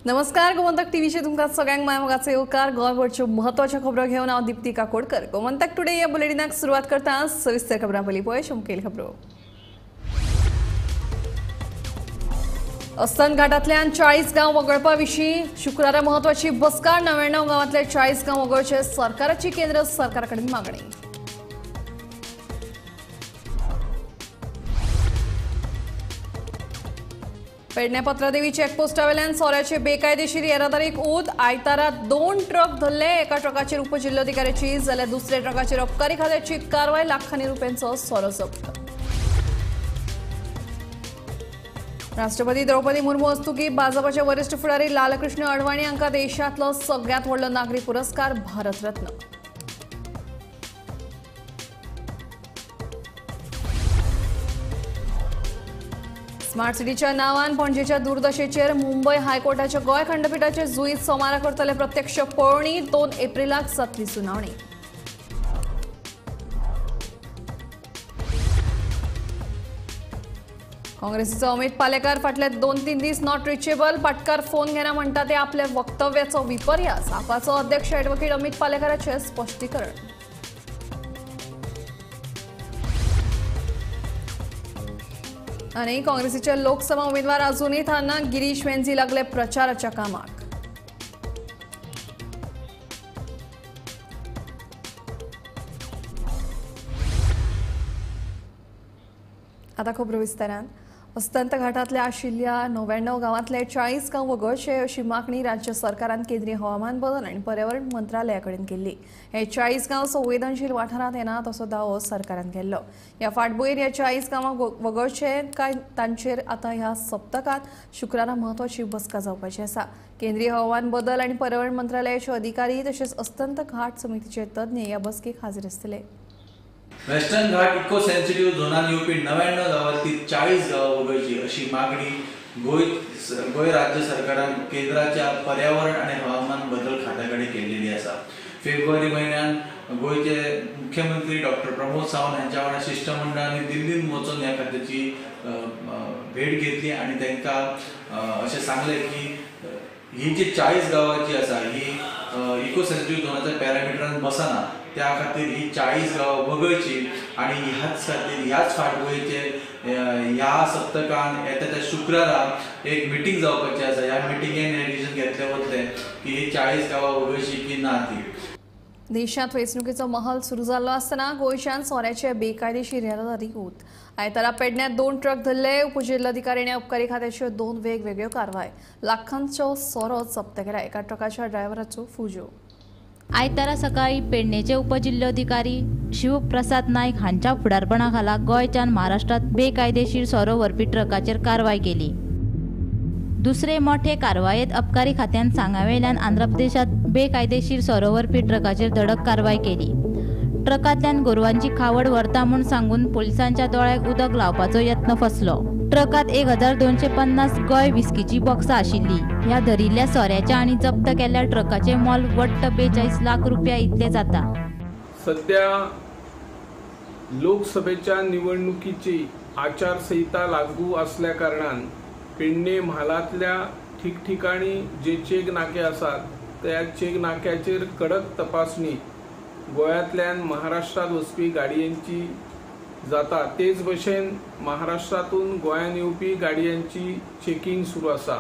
नमस्कार, गोमंतक टीव्हीचे तुमकां सगळ्यांक माय मोगाचो येवकार। गोंयभरच्यो म्हत्वाच्यो खबरो घेवन हांव दीप्ती काकोडकर। गोमंतक टुडे ह्या बुलेटिनाक सुरवात करता। सविस्तर खबरां पयलीं पळय मुखेल खबरो। अस्तंत घाटांतल्यान 40 गांव वगळपा विशीं शुक्रारा म्हत्वाची बसका। 99 गांवांतले 40 गांव वगळचे सरकाराची केंद्र सरकारा कडेन मागणी। पेडणे पत्रादेवी चेकपोस्टावेल्यान सोऱ्याचे बेकायदेशीर येरादारीक ऊत। आयतारा 2 ट्रक धरले। एका ट्रकाचेर उपजिल्लोधिकाऱ्याची जाल्यार दुसऱ्या ट्रकाचेर अबकारी खात्याची कारवाय। लाखांनी रुपयांचो सोरो जप्त। राष्ट्रपती द्रौपदी मुर्मू हस्तुकी भाजपाचे वरिष्ठ फुडारी लालकृष्ण अडवाणी हांकां देशांतलो सगळ्यांत व्हडलो नागरी पुरस्कार भारतरत्न। स्मार्ट सिटीच्या नावान पणजेच्या दुर्दशेचेर मुंबय हायकोर्टाच्या गोंय खंडपीठाचे जुईज सोमारा करतले प्रत्यक्ष पळोवणी। 2 एप्रिलाक जातली सुनावणी। काँग्रेसीचो अमित पालेकर फाटले 2-3 दीस not reachable. Patkar phone घेना म्हणटा ते आपल्या वक्तव्याचो विपर्यास। आपाचो अध्यक्ष ॲडव्होकेट अमित पालेकराचें स्पश्टीकरण। आणि काँग्रेसीचे लोकसभा उमेदवार अजूनही थारना। गिरीश वेंझी लागले प्रचाराच्या कामाक। आता खबरो विस्तारान। अस्तंत घाटांतल्या आशिल्ल्या 99 गांवांतले 40 गांव वगळचे अशी मागणी राज्य सरकारान केंद्रीय हवामान बदल आनी पर्यावरण मंत्रालया कडेन केल्ली। हे 40 गांव संवेदनशील वाठारांत येनात असो दावो सरकारान केल्लो। ह्या फाटभुंयेर ह्या 40 गांवांक वगळचे काय तांचेर आतां ह्या सप्तकांत शुक्रारा म्हत्वाची बसका जावपाची आसा। केंद्रीय हवामान बदल आनी पर्यावरण मंत्रालयाचे अधिकारी तशेंच अस्तंत घाट समितीचे तज्ञ ह्या बसकेक हाजीर आसतले। वेस्टर्न घाट इको सेन्सिटिव्ह झोनान येवपी 99 गांवांतली 40 गांवां वगळची अशी मागणी गोंय राज्य सरकारान केंद्राच्या पर्यावरण आनी हवामान बदल खात्या कडेन केल्लेली आसा। फेब्रुवारी म्हयन्यान गोंयचे मुख्यमंत्री डॉक्टर प्रमोद सावंत हांच्या वांगडा शिश्टमंडळांनी दिल्लीन वचून ह्या खात्याची भेट घेतली आनी तांकां अशें सांगलें की ही जी 40 गांवांची आसा ही इको सेन्सिटिव्ह झोनाच्या पॅरामिटरान बसना, त्या खातीर ही 40 गांवां वगळची आनी ह्याच खातीर ह्याच फाटभुंयेचेर ह्या सप्तकान येता त्या शुक्रारा एक मिटींग जावपाची आसा। ह्या मिटिंगेन हें डिसिजन घेतलें वतलें की ही 40 गांवां वगळची की ना ती। देशांत वेंचणुकेचो माहोल सुरू जाल्लो आसतना गोंयच्यान सोऱ्याचे बेकायदेशीर येरादारी ऊत। आयतारा पेडण्यात 2 ट्रक धरले। उपजिल्लोधिकारी आनी अबकारी खात्याच्यो 2 वेगवेगळ्यो कारवाय। लाखांचो सोरो जप्त केला। एका ट्रकाच्या ड्रायव्हराचो फुजो। आयतारा सकाळी पेडणेचे उपजिल्लोधिकारी शिवप्रसाद नायक हांच्या फुडारपणा खाला गोंयच्यान महाराष्ट्रात बेकायदेशीर सोरो व्हरपी ट्रकाचेर कारवाय केली। दुसरे मोठे कारवायेत अबकारी खात्यान सांगावेल्यान आंध्र प्रदेशात बेकायदेशीर सोरो व्हरपी ट्रकाचेर धडक कारवाय केली। ट्रकांतल्यान गोरवांची खावड व्हरता म्हूण सांगून पोलिसांच्या दोळ्याक उदक लावपाचो यत्न फसलो। ट्रकांत 1250 गोंय विस्कीची बॉक्सां आशिल्ली। ह्या धरिल्ल्या सोऱ्याच्या आनी जप्त केल्ल्या ट्रकाचे मोल वट्ट 42 लाख रुपया इतले जाता। सध्या लोकसभेच्या निवडणुकीची आचारसंहिता लागू असल्या कारणान पेडणे म्हालांतल्या ठिकठिकाणी जे चेक नाके आसात त्या चेक नाक्याचेर कडक तपासणी गोंयांतल्यान महाराष्ट्रात वचपी गाडयांची जाता। तेच भशेन महाराष्ट्रातून गोंयांत येवपी गाडयांची चेकिंग सुरू आसा।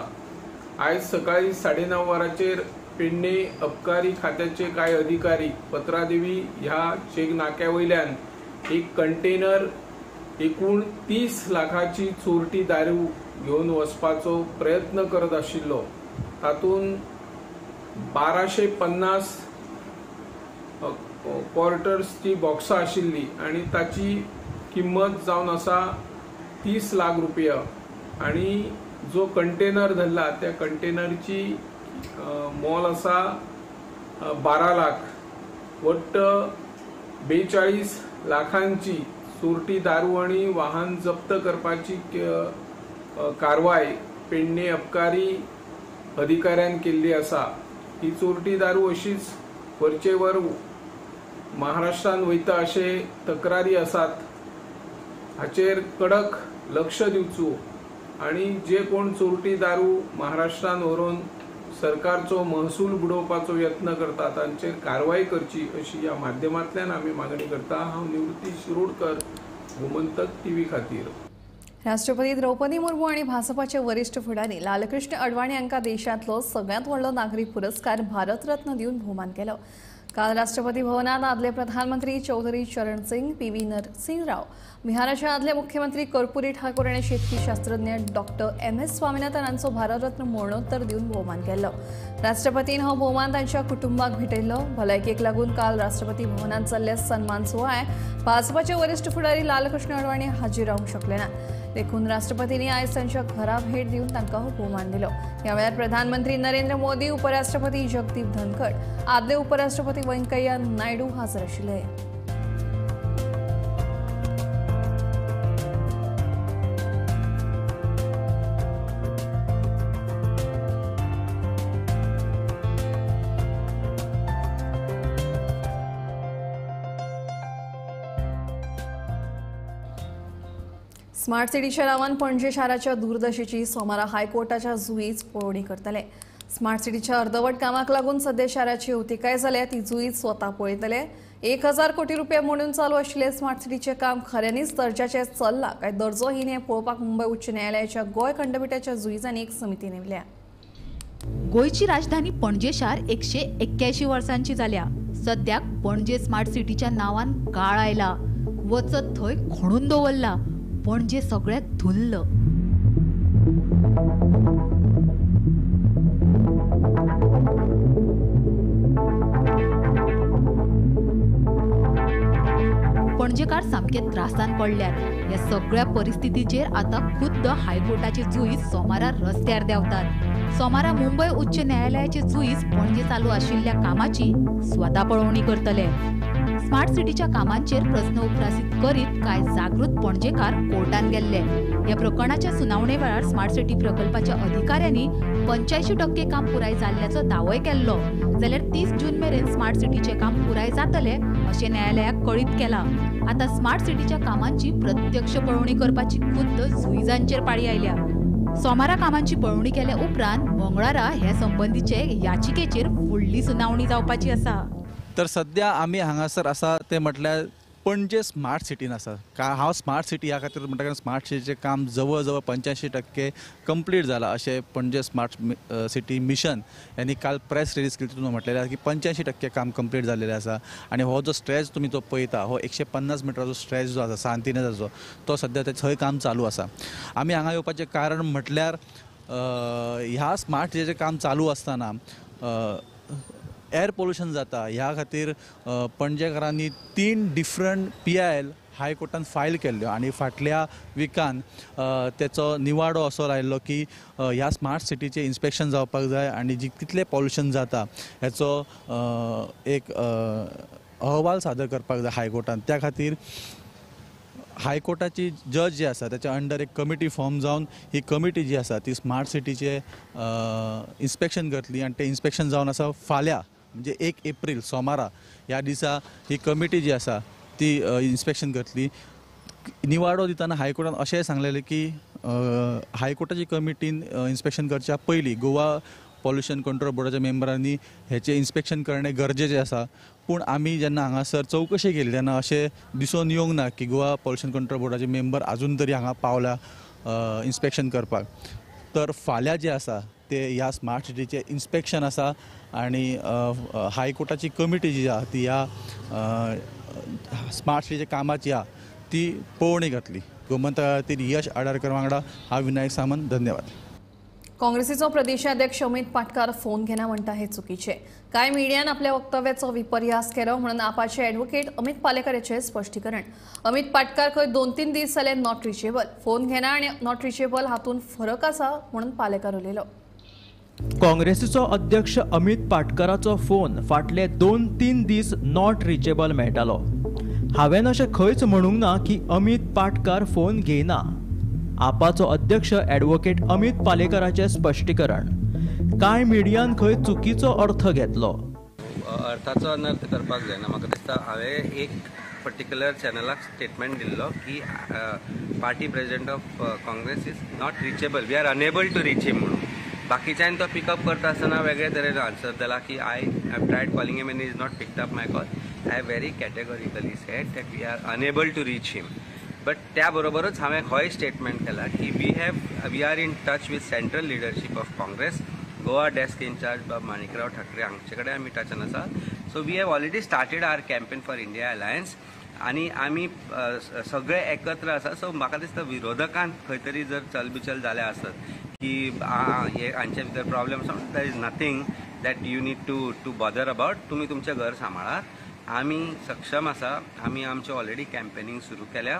आयज सकाळी 9:30 वरांचेर पेडणे अबकारी खात्याचे कांय अधिकारी पत्रादेवी ह्या चेक नाक्या वयल्यान एक कंटेनर एकूण 30 लाखाची चोरटी दारू घेवन वचपाचो प्रयत्न करत आशिल्लो। तातूंत 1250 क्वार्टर्सची बॉक्सां आशिल्ली आनी ताची किंमत जावन आसा 30 लाख रुपया आनी जो कंटेनर धरला त्या कंटेनरची मोल आसा 12 लाख। वट्ट 42 लाखांची चोरटी दारू आनी वाहन जप्त करपाची कारवाय पेडणे अबकारी अधिकाऱ्यान केल्ली आसा। ही चोरटी दारू अशीच वरचेवर महाराष्ट्रान वयता अशे तक्रारी आसात। हाचेर कडक लक्ष दिवचो आनी जे कोण चोरटी दारू महाराष्ट्रान व्हरून सरकारचो महसूल बुडोवपाचो यत्न करता तांचेर कारवाय करची अशी ह्या माध्यमांतल्यान आमी मागणी करता. हांव निवृत्ती शिरोडकर, गोमंतक टीव्ही खातीर. राष्ट्रपती द्रौपदी मुर्मू आनी भाजपाचे वरिष्ठ फुडारी लालकृष्ण अडवाणी हांकां देशांतलो सगळ्यांत व्हडलो नागरी पुरस्कार भारतरत्न दिवन भोवमान केलो. काल राष्ट्रपती भवनात आदले प्रधानमंत्री चौधरी चरण सिंग, पी.व्ही. नरसिंह राव, बिहाराचे आदले मुख्यमंत्री कर्पुरी ठाकूर आनी शेतकी शास्त्रज्ञ डॉक्टर एम.एस. स्वामीनाथन हांचो भारतरत्न मरणोत्तर दिवन भोवमान केल्लो. राष्ट्रपतीन हो भोवमान तांच्या कुटुंबाक भेटयल्लो. भलायकेक लागून काल राष्ट्रपती भवनात जाल्ल्या सन्मान सुवाळ्याक भाजपाचे वरिष्ठ फुडारी लालकृष्ण अडवाणी हाजीर रावंक शकले ना, देखून राष्ट्रपतींनी आयज तांच्या घरा भेट दिवन तांकां हो भोवमान दिलो. ह्या वेळार प्रधानमंत्री नरेंद्र मोदी, उपराष्ट्रपती जगदीप धनखड, आदले उपराष्ट्रपती वेंकय्या नायडू हाजीर आशिल्ले. स्मार्ट सिटीच्या नावान पणजे शाराच्या दूरदर्शीची सोमारा हायकोर्टाच्या जुईज पळोवणी करतले. स्मार्ट सिटीच्या अर्दवट कामाक लागून सध्या शाराची अवतिकाय जाल्या ती जुईज स्वता पळयतले. 1000 कोटी रुपया म्हणून चालू आशिल्ले स्मार्ट सिटीचें काम खऱ्यांनीच दर्जाचें चल्लां काय दर्जोहीन हें पळोवपाक मुंबय उच्च न्यायालयाच्या गोंय खंडपिठाच्या जुईजांनी एक समिती नेमल्या. गोंयची राजधानी पणजे शार 181 वर्सांची जाल्या. सद्याक पणजे स्मार्ट सिटीच्या नांवान काळ आयला, वचत थंय खणून दवरला. पणजे सगळ्याक धुल्ल. पणजेकार सामके त्रासान पडल्यात. ह्या सगळ्या परिस्थितीचेर आतां खुद्द हायकोर्टाचे जुईज सोमारा रस्त्यार देंवतात. सोमारा मुंबय उच्च न्यायालयाचे जुईज पणजे चालू आशिल्ल्या कामाची स्वता पळोवणी करतले. स्मार्ट सिटीच्या कामांचेर प्रस्न उप्रासीत करीत कांय जागृत पणजेकार कोर्टान गेल्ले. ह्या प्रकरणाच्या सुनावणे वेळार स्मार्ट सिटी प्रकल्पाच्या अधिकाऱ्यांनी 85% काम पुराय जाल्ल्याचो दावोय केल्लो, जाल्यार 30 जून मेरेन स्मार्ट सिटीचें काम पुराय जातलें अशें न्यायालयाक कळीत केलां. आतां स्मार्ट सिटीच्या कामांची प्रत्यक्ष पळोवणी करपाची खुद्द जुईजांचेर पाळी आयल्या. सोमारा कामांची पळोवणी केल्या उपरांत मंगळारा हे संबंदीचे याचिकेचेर फुडली सुनावणी जावपाची आसा. तर सद्या आमी हांगासर आसा ते म्हटल्यार पणजे स्मार्ट सिटीन आसा. हांव स्मार्ट सिटी ह्या खातीर म्हणटा, कारण स्मार्ट सिटीचें काम जवळ जवळ 85% कंप्लीट जालां अशें पणजे स्मार्ट सिटी मिशन यांनी काल प्रेस रिलीज केली. तितून म्हटलेलें आसा की 85% काम कंप्लीट जाल्लेलें आसा आनी हो जो स्ट्रेच तुमी जो पळयता हो 150 मिटराचो स्ट्रेच जो आसा सांतिनेजाचो तो सद्या थंय काम चालू आसा. आमी हांगा येवपाचें कारण म्हटल्यार ह्या स्मार्ट सिटीचें काम चालू आसतना एयर पोल्युशन जाता, ह्या खातीर पणजेकारांनी 3 डिफरंट PIL हायकोर्टान फायल केल्ल्यो आनी फाटल्या विकान तेचो निवाडो असो लायल्लो की ह्या स्मार्ट सिटीचें इन्स्पेक्शन जावपाक जाय आनी जी कितलें पोल्युशन जाता हेचो एक अहवाल सादर करपाक जाय हायकोर्टान. त्या खातीर हायकोर्टाची जज जी आसा त्याच्या अंडर एक कमिटी फॉर्म जावन ही कमिटी जी आसा ती स्मार्ट सिटीचे इन्स्पेक्शन करतली आनी तें इन्स्पेक्शन जावन आसा फाल्यां म्हणजे 1 एप्रील सोमारा ह्या दिसा ही कमिटी जी आसा ती इन्स्पेक्शन करतली. निवाडो दितना हायकोर्टान अशेंय सांगलेलें की हायकोर्टाची कमिटीन इन्स्पेक्शन करच्या पयलीं गोवा पॉल्युशन कंट्रोल बोर्डाच्या मेंबरांनी हेचें इन्स्पेक्शन करणे गरजेचें आसा. पूण आमी जेन्ना हांगासर चवकशी केली तेन्ना अशें दिसून येवंक ना की गोवा पॉल्युशन कंट्रोल बोर्डाचे मेंबर आजून तरी हांगा पावल्या इन्स्पेक्शन करपाक. तर फाल्यां जें आसा ते ह्या स्मार्ट सिटीचें इन्स्पेक्शन आसा आनी हायकोर्टाची कमिटी जी आसा ती ह्या स्मार्ट सिटीच्या कामाची आसा ती पळोवणी घातली. गोमंतका खातीर यश आडारकर वांगडा हांव विनायक सामंत, धन्यवाद. काँग्रेसीचो प्रदेशाध्यक्ष अमित पाटकार फोन घेना म्हणटा हे चुकीचे. कांय मिडियान आपल्या वक्तव्याचो विपर्यास केलो म्हणून आपाचे ॲडव्होकेट अमित पालेकर याचे स्पष्टीकरण. अमित पाटकार खंय 2-3 दीस जाले not reachable, phone घेना आनी not reachable हातून फरक आसा म्हणून पालेकर उलयलो. काँग्रेसीचो अध्यक्ष अमित पाटकाराचो फोन फाटले 2-3 दीस not reachable मेळटालो. हांवें अशें खंयच म्हणूंक ना की अमित पाटकार फोन घेयना. आपाचो अध्यक्ष ॲडव्होकेट अमित पालेकराचें स्पश्टीकरण. कांय मिडियान खंय चुकीचो अर्थ घेतलो. अर्थाचो अनर्थ करपाक जायना. म्हाका दिसता हांवें एक पर्टिक्युलर चॅनलाक स्टेटमेंट दिल्लो की party president of Congress is not reachable, we are unable to reach him म्हणून. बाकीच्यांनी तो पिकअप करता आसतना वेगळे तरेन आन्सर दिला की I have tried calling him and is not picked up my call. I have very categorically said that we are unable to reach him. But त्या बरोबरच हांवें होय स्टेटमेंट केला की we are in touch with central leadership of Congress. Goa desk incharge Bab Manikrao Thackeray हांचे कडेन आमी टचान आसा. So we have already started our campaign for India alliance आनी आमी सगळे एकत्र आसा. सो म्हाका दिसता विरोधकान खंय तरी जर चलबिचल जाल्या आसत की हे हांचे भितर प्रॉब्लेम आसा, there is nothing that you need to bother about. तुमी तुमचें घर सांबाळात, आमी सक्षम आसा, आमी आमचें ऑलरेडी कॅम्पेनींग सुरू केल्या.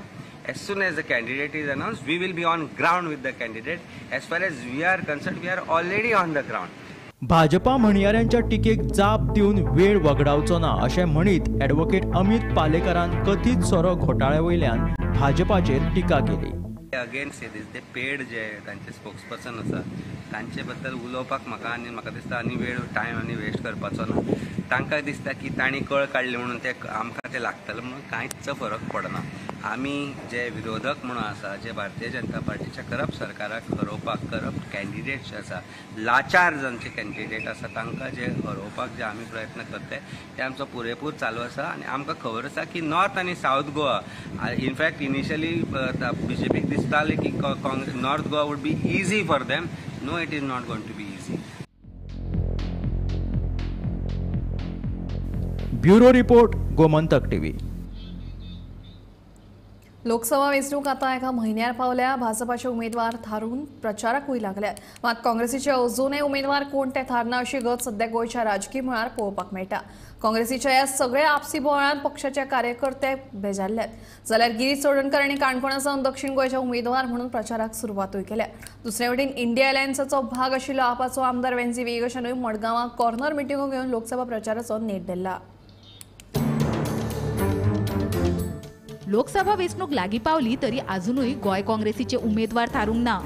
As soon as the candidate is announced, we will be on ground with the candidate. As far as we are concerned, we are already on the ground. Bhajpa म्हणयाऱ्यांच्या टिकेक जाप दिवन वेळ वगडावचो ना अशें म्हणीत ॲडव्होकेट अमित पालेकारान कथीत सोरो घोटाळ्या वयल्यान भाजपाचेर टिका केली. अगेन से दीस, ते पेड जे तांचे स्पोक्सपर्सन आसा तांचे बद्दल उलोवपाक म्हाका आनी म्हाका दिसता आनी वेळ टायम आनी वेस्ट करपाचो ना. तांकां दिसता की तांणी कळ काडली म्हणून ते आमकां ते लागतले म्हणून कांयच फरक पडना. आमी जे विरोधक म्हणून आसा, जे भारतीय जनता पार्टीच्या करप्ट सरकाराक हरोवपाक करप्ट कॅन्डिडेट जे आसा, लाचार जांचे कॅन्डिडेट आसा तांकां जे हरोवपाक जे आमी प्रयत्न करते ते आमचो पुरेपूर चालू आसा. आनी आमकां खबर आसा की नॉर्थ आनी सावथ गोवा, इनफॅक्ट इनिशियली बीजेपीक दिसतालें की North Goa would be easy for them. No, it is not going to be easy. Bureau report, Gomantak TV. Lok Sabha वेंचणूक आता एका म्हयन्यार पावल्या. भाजपाचे उमेदवार थारून प्रचाराकूय लागल्यात, मात काँग्रेसीचे अजूनय उमेदवार कोण ते थारना अशी गत सध्या गोंयच्या राजकी मळार पळोवपाक मेळटा. काँग्रेसीच्या ह्या सगळ्या आपसी बोवाळांत पक्षाचे कार्यकर्ते बेजारल्यात, जाल्यार गिरीश चोडणकर आनी काणकोणा सावन दक्षिण गोंयचे उमेदवार म्हणून प्रचाराक सुरवातूय केल्या. दुसरे वटेन इंडिया अलायन्साचो भाग आशिल्लो आपाचो आमदार वेन्झी व्हिएगशानूय मडगांवां कॉर्नर मिटिंगो घेवन लोकसभा प्रचाराचो नेट धरला. लोकसभा वेंचणूक लागीं पावली तरी अजुनूय गोंय काँग्रेसीचे उमेदवार थारूंक ना.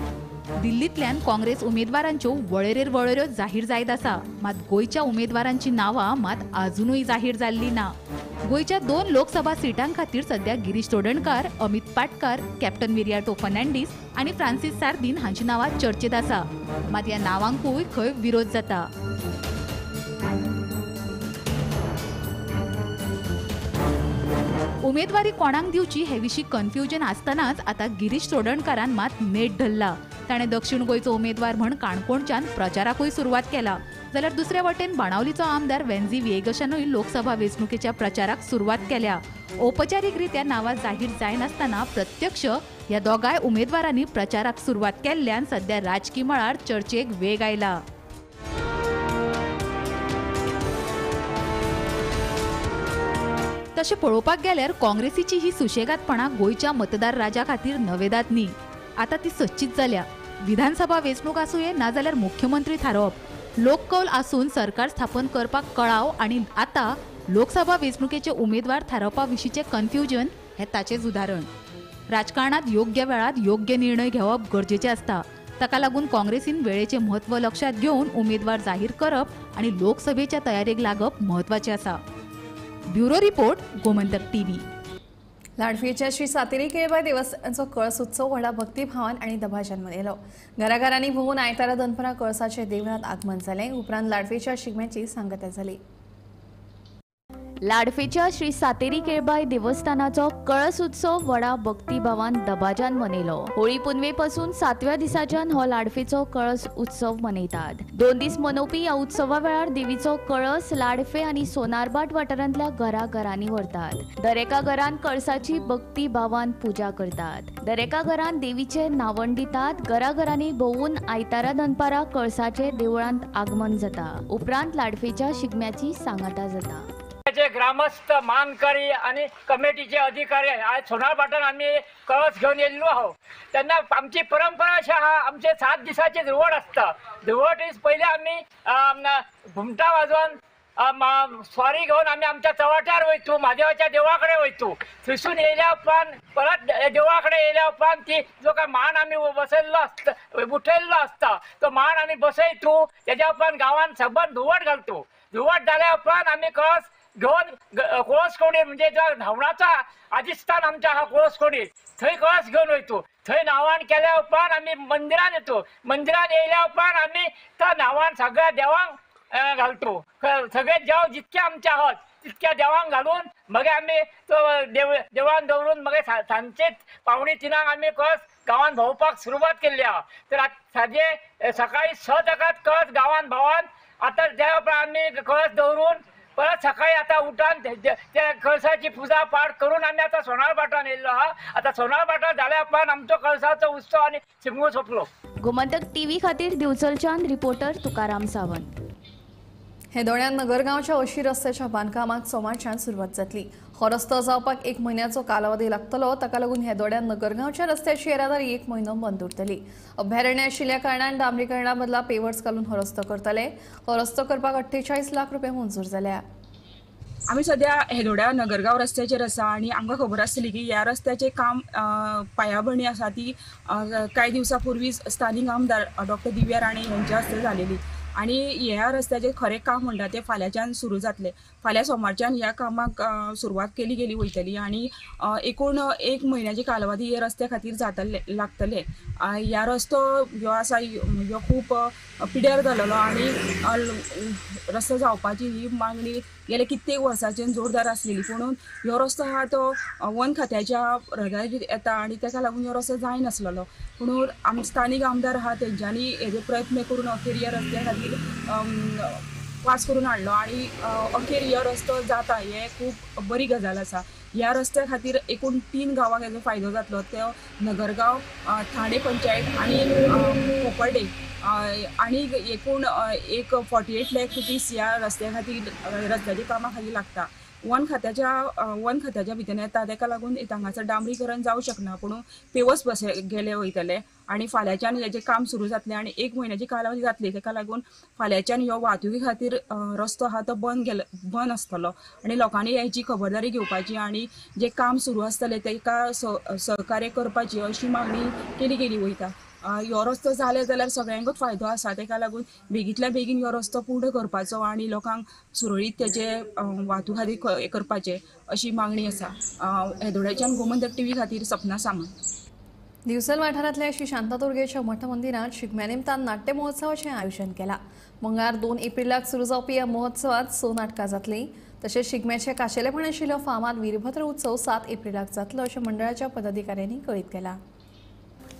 दिल्लींतल्यान काँग्रेस उमेदवारांच्यो वळेरेर वळेऱ्यो जाहीर जायत आसा, मात गोंयच्या उमेदवारांची नांवां मात अजुनूय जाहीर जाल्ली ना. गोंयच्या 2 लोकसभा सिटां खातीर सध्या गिरीश चोडणकार, अमित पाटकार, कॅप्टन विरियाटो फर्नांडीस आनी फ्रांसीस सार्दीन हांची नांवां चर्चेत आसा, मात ह्या नांवांकूय खंय विरोध जाता. उमेदवारी कोणाक दिवची हे विशीं कन्फ्युजन आसतनाच आतां गिरीश चोडणकारान मात नेट धरला. ताणें दक्षिण गोंयचो उमेदवार म्हण काणकोणच्यान प्रचाराकूय सुरवात केला, जाल्यार दुसरे वटेन बाणावलीचो आमदार वेन्झी व्हिएगशानूय लोकसभा वेंचणुकेच्या प्रचाराक सुरवात केल्या. औपचारीकरित्या नांवां जाहीर जायनासतना प्रत्यक्ष ह्या दोगांय उमेदवारांनी प्रचाराक सुरवात केल्ल्यान सध्या राजकी मळार चर्चेक वेग आयला. तशें पळोवपाक गेल्यार काँग्रेसीची ही सुशेगादपणां गोंयच्या मतदार राजा खातीर नवेदात न्ही, आतां ती सच्चीच जाल्या. विधानसभा वेंचणूक आसूये नाजाल्यार मुख्यमंत्री थारोवप, लोककौल आसून सरकार स्थापन करपाक कळाव आनी आतां लोकसभा वेंचणुकेचे उमेदवार थारोवपा विशींचें कन्फ्युजन हें ताचेंच उदाहरण. राजकारणांत योग्य वेळार योग्य निर्णय घेवप गरजेचें आसता. ताका लागून काँग्रेसीन वेळेचें म्हत्व लक्षांत घेवन उमेदवार जाहीर करप आनी लोकसभेच्या तयारेक लागप म्हत्वाचें आसा. Bureau report, Gomantak TV. लाडफेच्या Shri Sateri Kelbai देवस्थानाचो कळस उत्सव व्हडा भक्तिभावान आनी दबाज्यान मनयलो. घराघरांनी भोंवून आयतारा दनपरां कळसाचे देवळांत आगमन जालें. उपरांत लाडफेच्या शिगम्याची सांगता जाली. लाडफेच्या श्री सातेरी केळबाय देवस्थानाचो कळस उत्सव व्हडा भक्तिभावान दबाज्यान मनयलो. होळी पुनवे पासून 7व्या दिसाच्यान हो लाडफेचो कळस उत्सव मनयतात. 2 दीस मनोवपी ह्या उत्सवा वेळार देवीचो कळस लाडफे आनी सोनारबाट वाठारांतल्या घराघरांनी व्हरतात. दरेका घरान कळसाची भक्तिभावान पुजा करतात. दरेका घरान देवीचे नावण दितात. घराघरांनी भोंवून आयतारा दनपारा कळसाचे देवळांत आगमन जाता. उपरांत लाडफेच्या शिगम्याची सांगाता जाता. जे ग्रामस्थ मानकरी आणि कमिटीचे अधिकारी आज सोनारपाटण आम्ही कळस घेवन येयल्लो आहो. तेन्ना आमची परंपरा अशी आहा, आमचे 7 दिसाचे धुवट आसता. धुवट is पयले आमी घुमटां वाजोवन स्वारी घेवन आमी आमच्या चव्हाट्यार वयतू, म्हादेवाच्या देवळा कडेन वयतू. थंयसून येयल्या उपरांत परत देवळा कडेन येयल्या उपरांत ती जो काय मान आमी बसयल्लो आसता, उठयल्लो आसता तो मान आमी बसयतू. तेज्या उपरांत गांवान सबंद धुवट घालतू. धुवट जाल्या उपरांत आमी कळस घेवन कोळसकोणी म्हणजे जो धांवणाचो अधिस्थान आमच्या आहा कोळसकोणी, थंय कळस घेवन वयतू. थंय थंय न्हावण केल्या उपरांत आमी मंदिरान येतो. मंदिरान येयल्या उपरांत आमी तो न्हावण सगळ्या देवांक घालतो. सगळे देव जितके आमचे आहात तितक्या देवांक घालून मगीर आमी तो देवान दवरून मगीर सांजचेच 2:45 आमी कळस गांवान भोंवपाक सुरवात केल्ली आहा. तर सांजे सकाळी 6 जाकात कळस गांवान भोंवन आतां त्या उपरांत आमी कळस दवरून परत सकाळी आतां उठान त्या कळसाची पुजा पाठ करून आमी आतां सोनारभाटान येयल्लो आहा. आतां सोनारभाटान जाल्या उपरांत आमचो कळसाचो उत्सव आनी शिगमो सोंपलो. गोमंतक टीव्ही खातीर दिवचलच्यान रिपोर्टर तुकाराम सावंत. हेदोळ्यान नगरगांवच्या अशी रस्त्याच्या बांदकामाक सोमारच्यान सुरवात जातली. हो रस्तो जावपाक 1 म्हयन्याचो कालावधी लागतलो. ताका लागून हेदोड्यान नगरगांवच्या रस्त्याची येरादारी 1 म्हयनो बंद उरतली. अभयारण्य आशिल्ल्या कारणान डांबरीकरणा बदला पेवर्स घालून हो रस्तो करतले. हो रस्तो करपाक 48 लाख रुपये मंजूर जाल्या. आमी सद्या हेदोड्या नगरगांव रस्त्याचेर आसा आनी आमकां खबर आसली की ह्या रस्त्याचें काम पायाभरणी आसा ती कांय दिवसां पूर्वी स्थानीक आमदार डॉक्टर दिव्या राणे हेंच्या हस्ते जालेली आनी ह्या रस्त्याचें खरें काम म्हणटा तें फाल्यांच्यान सुरू जातलें. फाल्यां सोमारच्यान ह्या कामाक सुरवात केली गेली वयतली आनी एकूण 1 म्हयन्याची कालावधी ह्या रस्त्या खातीर जातले लागतले. ह्या रस्तो ह्यो आसा ह्यो खूब पिड्यार जालेलो आनी रस्तो जावपाची ही मागणी गेले कित्येक वर्सांच्यान जोरदार आसलेली, पूण ह्यो रस्तो आहा तो वन खात्याच्या रगार येता आनी ताका लागून ह्यो रस्तो जायनासलेलो. पूण आम स्थानीक आमदार आहा तेंच्यांनी हेजे प्रयत्न करून अखेर ह्या रस्त्या खातीर पास करून हाडलो आनी अखेर ह्यो रस्तो जाता हें खूब बरी गजाल आसा. ह्या रस्त्या खातीर एकूण 3 गांवांक हेजो फायदो जातलो, तो नगरगांव, ठाणे पंचायत आनी कोपर्डे आनी एकूण एक 48 लाख रुपीज ह्या रस्त्या खातीर रस्त्याच्या कामा खातीर लागता. वन खात्याच्या भितर येता ताका लागून हांगासर डांबरीकरण जावं शकना, पूण पेवर्स बस गेले वयतले आनी फाल्यांच्यान हेजें काम सुरू जातलें आनी 1 म्हयन्याची कालावधी जातली. ताका लागून फाल्यांच्यान ह्यो वाहतुकी खातीर रस्तो आहा तो बंद आसतलो आनी लोकांनी हेची खबरदारी घेवपाची आनी जें काम सुरू आसतलें ताका सहकार्य करपाची अशी मागणी केली गेली वयता. ह्यो रस्तो जाले जाल्यार सगळ्यांकूच फायदो आसा, ताका लागून बेगींतल्या बेगीन ह्यो रस्तो पूर्ण करपाचो आनी लोकांक सुरळीत तेजे वाहतूक खातीर करपाचें अशी मागणी आसा. हेदोड्याच्यान गोमंतक टीव्ही खातीर सपना सामंत. दिवचल वाठारांतल्या श्री शांतादुर्गेच्या मठ मंदिरात शिगम्या निमतान नाट्य महोत्सवाचें आयोजन केलां. मंगळार 2 एप्रिलाक सुरू जावपी ह्या महोत्सवात 6 नाटकां जातलीं. तशेंच शिगम्याचें खाशेलेपण आशिल्लो फामाद वीरभद्र उत्सव 7 एप्रिलाक जातलो अशें मंडळाच्या पदाधिकाऱ्यांनी कळीत केलां.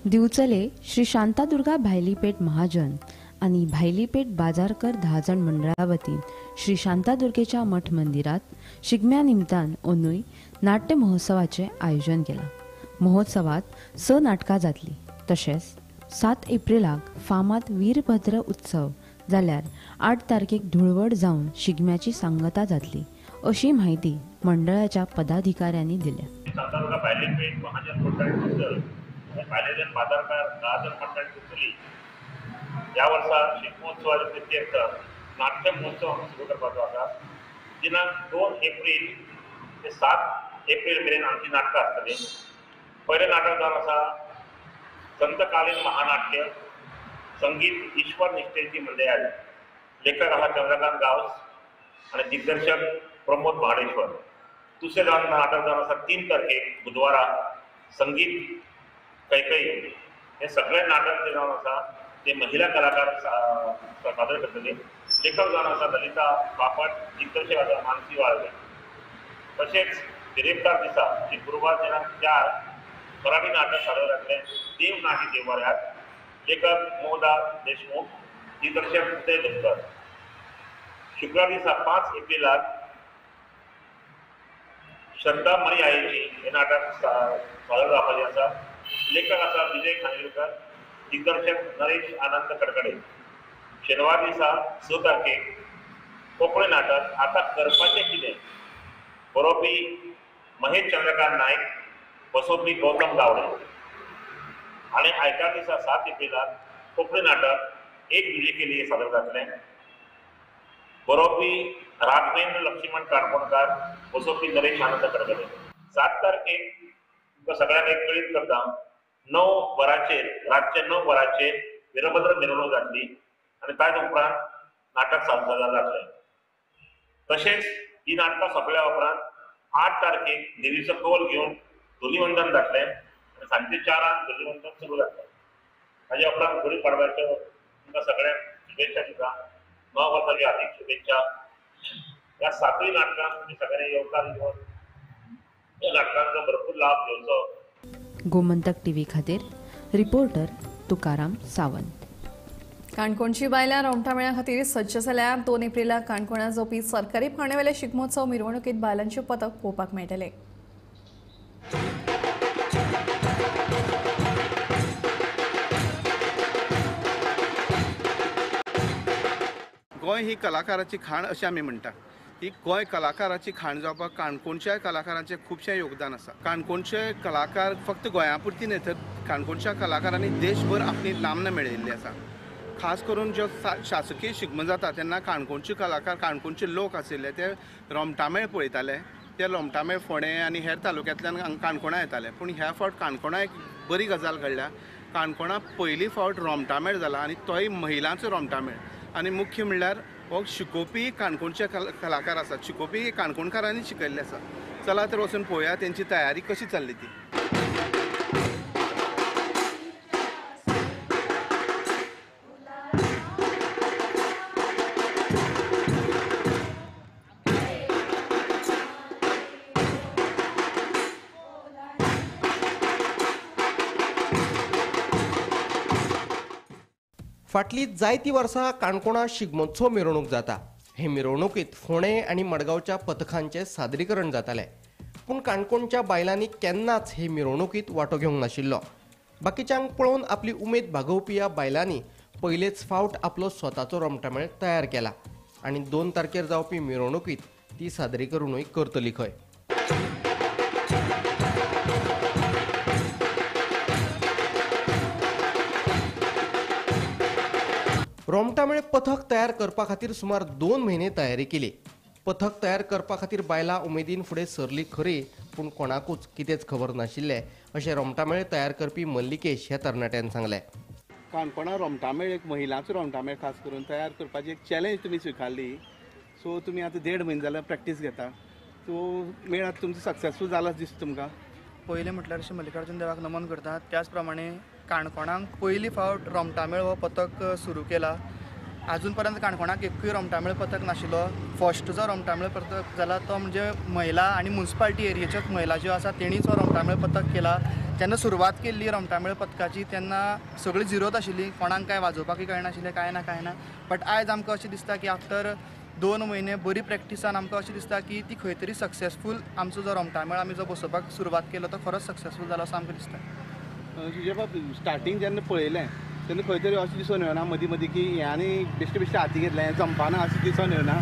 दिवचले श्री शांतादुर्गा भायलीपेठ महाजन आनी भायलीपेठ बाजारकर 10 जाण मंडळा वतीन श्री शांतादुर्गेच्या मठ मंदिरात शिगम्या निमतान अंदूय नाट्य महोत्सवाचें आयोजन केलां. महोत्सवात 6 नाटकां जातलीं. तशेंच 7 एप्रिलाक फामाद वीरभद्र उत्सव जाल्यार 8 तारखेक धुळवड जावन शिगम्याची सांगता जातली अशी म्हायती मंडळाच्या पदाधिकाऱ्यांनी दिल्या. शांतादुर्गा भायलीपेठ महाजन मंडळ भायलेजन बाजारकार 10 जण मंडळ दिवचली ह्या वर्सा शिगमोत्सवाच्या प्रित्यर्थ नाट्य महोत्सव आमी सुरू करपाचो आसा. दिनांक 2 एप्रील ते 7 एप्रील मेरेन आमची नाटकां आसतलीं. पयलें नाटक जावन आसा संतकालीन महानाट्य संगीत ईश्वर निष्ठेची मंडयाळी, लेखक आसा चंद्रकांत गांवस आनी दिग्दर्शक प्रमोद महाडेश्वर. दुसरें जावन नाटक जावन आसा 3 तारखेक बुधवारा संगीत कैकई. हे सगळे नाटक जे जावन आसा ते महिला कलाकार सादर करतले. लेखक जावन आसा ललिता बापट, दिग्दर्शक आसा मानसी वाळवे. तशेंच बिरेस्तार दिसा गुरुवार दिनांक 4 मराठी नाटक सादर जातलें देव नाही देवाऱ्यात, लेखक मोदा देशमुख, दिग्दर्शक उदय दत्तर. शुक्रार दिसा 5 एप्रिलाक श्रद्धा मणी आयेची हे नाटक सादर जावपाचें आसा. लेखक आसा विजय खानविलकर, दिग्दर्शक नरेश आनंद कडकडे. शेनवार दिसा 6 तारखेक कोंकणी नाटक आतां करपाचें कितें, बरोवपी महेश चंद्रकांत नायक, बसोवपी गौतम गावडे. आनी आयतार दिसा 7 एप्रिलाक कोंकणी नाटक एक दूजे के लिए सादर जातलें. बरोवपी राघवेंद्र लक्ष्मण काणकोणकार, बसोवपी नरेश आनंद कडकडे. 7 तारखेक तुमकां सगळ्यांक एक कळीत करता, 9 वरांचेर रातचे 9 वरांचेर वीरभद्र मिरवणूक जातली आनी ताजे उपरांत नाटक सादर जातलें. तशेंच ही नाटकां सोंपल्या उपरांत 8 तारखेक देवीचो कौल घेवन धुलीवंदन जातलें. आनी सांजचे 4 धुलीवंदन सुरू जाता. ताज्या उपरांत गुडी पाडव्याच्यो तुमकां सगळ्यांक शुभेच्छा दिता. 9 वर्साच्यो हार्दीक शुभेच्छा. ह्या 7 नाटकांक तुमी सगळ्यांनी येवकार दिवन ह्या नाटकांचो भरपूर लाभ घेवचो. गोमंतक टीव्ही खातीर रिपोर्टर तुकाराम सावंत. काणकोणची बायलां रोमटामेळा खातीर सज्ज जाल्या. 2 एप्रिलाक काणकोणां जावपी सरकारी पावंड्यावेले शिगमोत्सव मिरवणुकीत बायलांचे पथक पळोवपाक मेळटले. गोंय ही कलाकाराची खाण अशें आमी म्हणटा. ही गोंय कलाकाराची खाण जावपाक काणकोणच्या कलाकारांचें खुबशें योगदान आसा. काणकोणचे कलाकार फक्त गोंया पुरती न्हय तर काणकोणच्या कलाकारांनी देशभर आपली नामना मेळयल्ली आसा. खास करून ज्यो शासकीय शिगमो जाता तेन्ना काणकोणचे कलाकार, काणकोणचे लोक आशिल्ले ते रोमटामेळ पळयताले. ते रोमटामेळ फोंडें आनी हेर तालुक्यांतल्यान काणकोणा येताले. पूण ह्या फावट काणकोणा एक बरी गजाल घडल्या. काणकोणा पयली फावट रोमटामेळ जाला आनी तोय महिलांचो रोमटामेळ. आनी मुख्य म्हणल्यार हो शिकोवपी काणकोणचे कलाकार आसात, शिकोवपी काणकोणकारांनी शिकयल्ले आसा. चला तर वचून पळोवया तेंची तयारी कशी चल्ली ती. फाटली जायती वर्सां काणकोणा शिगमोत्सव मिरवणूक जाता. हे मिरवणुकीत फोंडें आनी मडगांवच्या पथकांचें सादरीकरण जातालें. पूण काणकोणच्या बायलांनी केन्नाच हे मिरवणुकीत वांटो घेवंक नाशिल्लो. बाकीच्यांक पळोवन आपली उमेद भागोवपी ह्या बायलांनी पयलेच फावट आपलो स्वताचो रोमटामेळ तयार केला आनी 2 तारखेर जावपी मिरवणुकीत ती सादरीकरणूय करतली खंय. रोमटामेळ पथक तयार करपा खातीर सुमार 2 म्हयने तयारी केली. पथक तयार करपा खातीर बायलां उमेदीन फुडें सरली खरी, पूण कोणाकूच कितेंच खबर नाशिल्लें अशें रोमटामेळ तयार करपी मल्लिकेश ह्या तरणाट्यान सांगलें. काणकोणा रोमटामेळ एक महिलांचो रोमटामेळ खास करून तयार करपाची एक चॅलेंज तुमी स्विकारली. सो तुमी आतां 1.5 म्हयने जाल्यार प्रॅक्टीस घेता, सो मेळ आतां तुमचो सक्सेसफूल जाला दिसता तुमकां? पयलें म्हटल्यार अशें मल्लिकार्जून देवाक नमन करता. त्याच प्रमाणे काणकोणाक पयली फावट रोमटामेळ हो पथक सुरू केला. आजून पर्यंत काणकोणाक एकूय रोमटामेळ पथक नाशिल्लो. फर्स्ट जो रोमटामेळ पथक जाला तो म्हणजे महिला आनी मुन्सिपालिटी एरियेच्योच महिला ज्यो आसा तेणीच हो रोमटामेळ पथक केला. जेन्ना सुरवात केल्ली रोमटामेळ पथकाची तेन्ना सगळी झिरोत आशिल्ली, कोणाक कांय वाजोवपाकूय कळनाशिल्लें, कांय ना कांय ना. बट आयज आमकां अशें दिसता की आफ्टर 2 म्हयने बरी प्रॅक्टिसान आमकां अशें दिसता की ती खंय तरी सक्सेसफूल आमचो जो रोमटामेळ आमी जो बसोवपाक सुरवात केलो तो खरोच सक्सेसफूल जालो असो आमकां दिसता. तुजें बाब स्टार्टींग जेन्ना पळयलें तेन्ना खंय तरी अशें दिसून येवना मदीं मदीं की हें आनी बेश्टे बेश्टे हाती घेतलें, हें जमपाना अशें दिसून येवना?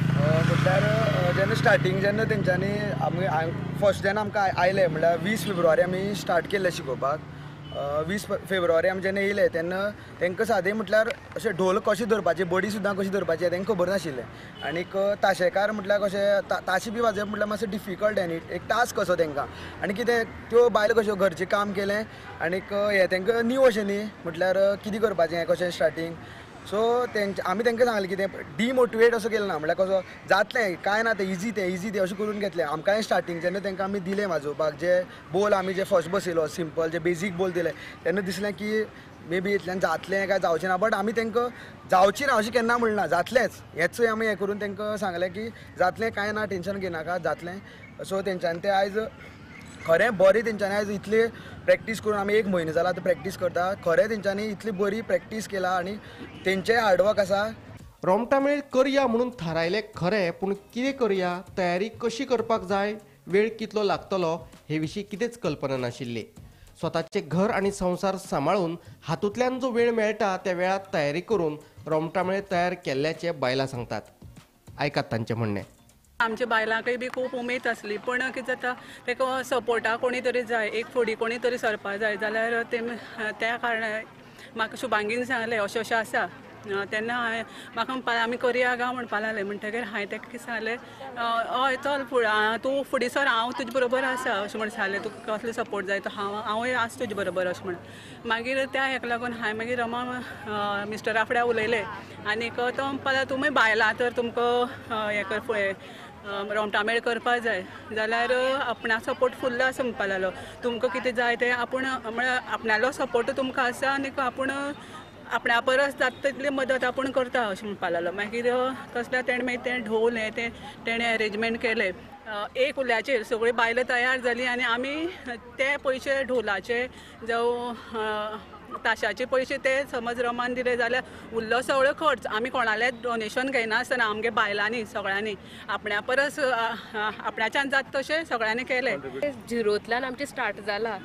म्हटल्यार जेन्ना स्टार्टींग जेन्ना तेंच्यांनी आमी फर्स्ट जेन्ना आमकां आयले म्हळ्यार 20 फेब्रुवारी आमी स्टार्ट केल्लें शिकोवपाक. 20 फेब्रुवारी आमी जेन्ना येयले तेन्ना तांकां सादें म्हटल्यार अशें ढोल कशें धरपाचें, बडी सुद्दां कशी धरपाची तेंकां खबर नाशिल्लें. आनीक ताशेकार म्हटल्यार कशें ताशे बी वाजोवप म्हटल्यार मातशें डिफिकल्ट आनी एक टास्क कसो तांकां. आनी कितें त्यो बायलो कश्यो घरचें काम केलें आनीक हें तांकां न्यू अशें न्ही म्हटल्यार कितें करपाचें हें कशें स्टार्टींग. सो तेंचे आमी तांकां सांगलें कितें डिमोटिवेट असो केलें ना, म्हळ्यार कसो जातलें कांय ना तें इजी तें इजी तें अशें करून घेतलें. आमकांय स्टार्टींग जेन्ना तांकां आमी दिलें वाजोवपाक, जे बोल आमी जे फर्स्ट बसयलो सिंपल जे बेजीक बोल दिले तेन्ना दिसलें की मे बी इतल्यान जातलें काय जावचें ना. बट आमी तांकां जावचें ना अशें केन्ना म्हणना, जातलेंच हेंच आमी हें करून तांकां सांगलें की जातलें कांय ना, टेंशन घेयनाका, जातलें. सो तेंच्यांनी तें आयज खरें बरें तेंच्यांनी आयज इतली प्रॅक्टीस करून आमी 1 म्हयनो जाला आतां प्रॅक्टीस करता, खरें तेंच्यांनी इतली बरी प्रॅक्टीस केला आनी तेंचें हार्डवर्क आसा. रोमटामेळ करया म्हणून थारायलें खरें, पूण कितें करया, तयारी कशी करपाक जाय, वेळ कितलो लागतलो हे विशीं कितेंच कल्पना नाशिल्ली. स्वताचें घर आनी संवसार सांबाळून हातूंतल्यान जो वेळ मेळटा त्या वेळार तयारी करून रोमटामेळ तयार केल्ल्याचें बायलां सांगतात. आयकात तांचें म्हणणें. आमच्या बायलांकय बी खूब उमेद आसली, पण कितें जाता ताका सपोर्टाक कोणी तरी जाय, एक फुडें कोणी तरी सरपा जाय जाल्यार ते त्या कारणान म्हाका शुभांगीन सांगलें अशें अशें आसा. तेन्ना हांवें म्हाका म्हणपा आमी करया गा म्हणपा लागलें. म्हणटगीर हांवें ताका कितें सांगलें, हय चल फुडें तूं फुडें सर, हांव तुजे बरोबर आसा अशें म्हण सांगलें. तुका कसलो सपोर्ट जाय तो हांवूय आसा तुजे बरोबर अशें म्हण. मागीर त्या हेका लागून हांवें मागीर रमा मिस्टरा फुडें उलयलें आनीक तो म्हणपा लागलो तुमी बायलां तर तुमकां हें कर रोमटामेळ करपा जाय जाल्यार आपणा सपोर्ट फुल्ल आसा म्हणपा लागलो, तुमकां कितें जाय तें आपूण म्हळ्यार आपणालो सपोर्ट तुमकां आसा आनी आपूण आपणा परस जाता तितली मदत आपूण करता अशें म्हणपा लागलो. मागीर तसल्या तेणें मागीर तें ढोल हें तें तेणें एरेंजमेंट केलें. एक उल्याचेर सगळीं बायलां तयार जालीं आनी आमी ते पयशे ढोलाचे जावं ताशाचे पयशे ते समज रमान दिले जाल्यार उरलो सगळो खर्च आमी कोणालें डोनेशन घेयनासतना आमगे बायलांनी सगळ्यांनी आपण्या परस आपणाच्यान जाता तशें सगळ्यांनी केलें. झिरोंतल्यान आमचें स्टार्ट जाला.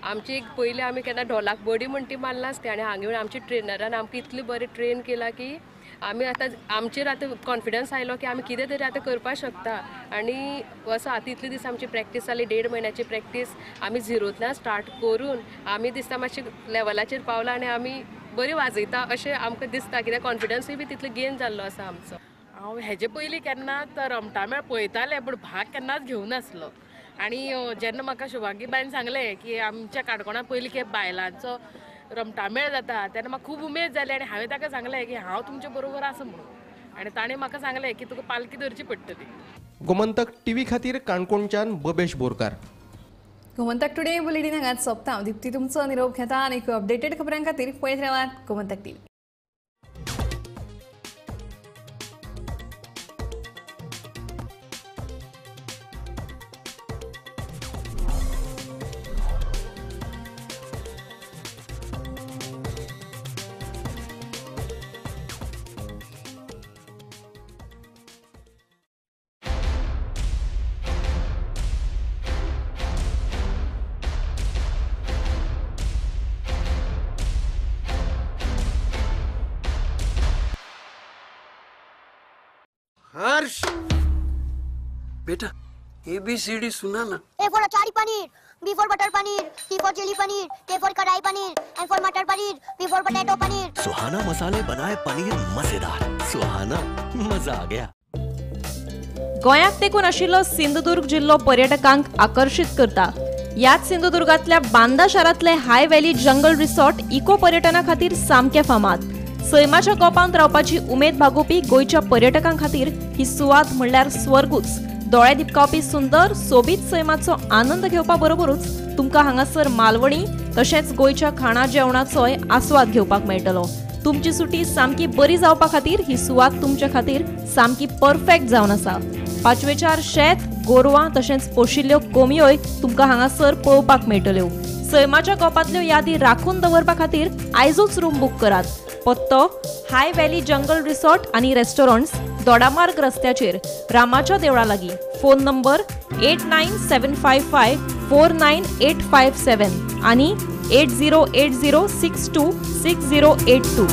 आमची एक पयलीं आमी केन्ना ढोलाक बडी म्हण ती मारनासली आनी हांगा येवन आमच्या ट्रेनरान आमकां इतली बरी ट्रेन केला की आमी आतां आमचेर आतां कॉन्फिडन्स आयलो की आमी कितें तरी आतां करपाक शकता. आनी असो आतां इतले दीस आमची प्रॅक्टीस जाली, 1.5 म्हयन्याची प्रॅक्टीस आमी झिरोंतल्यान स्टार्ट करून आमी दिसता मातशे लेवलाचेर पावला आनी आमी बरी वाजयता अशें आमकां दिसता, कित्याक कॉन्फिडन्सूय बी तितलो गेन जाल्लो आसा आमचो. हांव हेजे पयलीं केन्नाच रोमटामेळ पळयतालें पूण भाग केन्नाच घेवनासलो. आनी जेन्ना म्हाका शुभांगी बायन सांगलें की आमच्या काणकोणांत पयलीं खेप बायलांचो रोमटामेळ जाता तेन्ना म्हाका खूब उमेद जाली आनी हांवें ताका सांगलें की हांव तुमचे बरोबर आसा म्हणून, आनी ताणें म्हाका सांगलें की तुका पालकी धरची पडटली. गोमंतक टीव्ही खातीर काणकोणच्यान बबेश बोरकार. गोमंतक टुडे बुलेटीन हांगाच सोंपता. दीप्ती तुमचो निरोप घेता आनी अपडेटेड खबरां खातीर पळयत रावात गोमंतक टीव्ही. हर्ष बेटा ABCD सुना ना. A for achari paneer, B for butter paneer, C for chilli paneer, K for kadai paneer, M for matar paneer, P for potato paneer. Suhana मसाले बनाए पनीर मजेदार. सुहाना मजा आ गया. गोंयाक तेकून आशिल्लो सिंधुदुर्ग जिल्लो पर्यटकांक आकर्शीत करता. ह्याच सिंधुदुर्गांतल्या बांदा शारांतले high valley jungle resort eco पर्यटना खातीर सामकें फामाद. सैमाच्या गोपांत रावपाची उमेद भागोवपी गोंयच्या पर्यटकां खातीर ही सुवात म्हणल्यार स्वर्गूच. दोळे दिपकावपी सुंदर सोबीत सैमाचो आनंद घेवपा बरोबरूच तुमकां हांगासर मालवणी तशेंच गोंयच्या खाणा जेवणाचोय आस्वाद घेवपाक मेळटलो. तुमची सुटी सामकी बरी जावपा खातीर ही सुवात तुमच्या खातीर सामकी परफेक्ट जावन आसा. पाचवेचार शेत, गोरवां तशेंच पोशिल्ल्यो कोंबयोय तुमकां हांगासर पळोवपाक मेळटल्यो. सैमाच्या गोपांतल्यो यादी राखून दवरपा खातीर आयजूच रूम बूक करात. पत्तो हाय व्हॅली जंगल रिसॉर्ट आनी रेस्टॉरंट्स, दोडामार्ग रस्त्याचेर, रामाच्या देवळा लागीं. फोन नंबर 89755 49857 आनी 8080626082.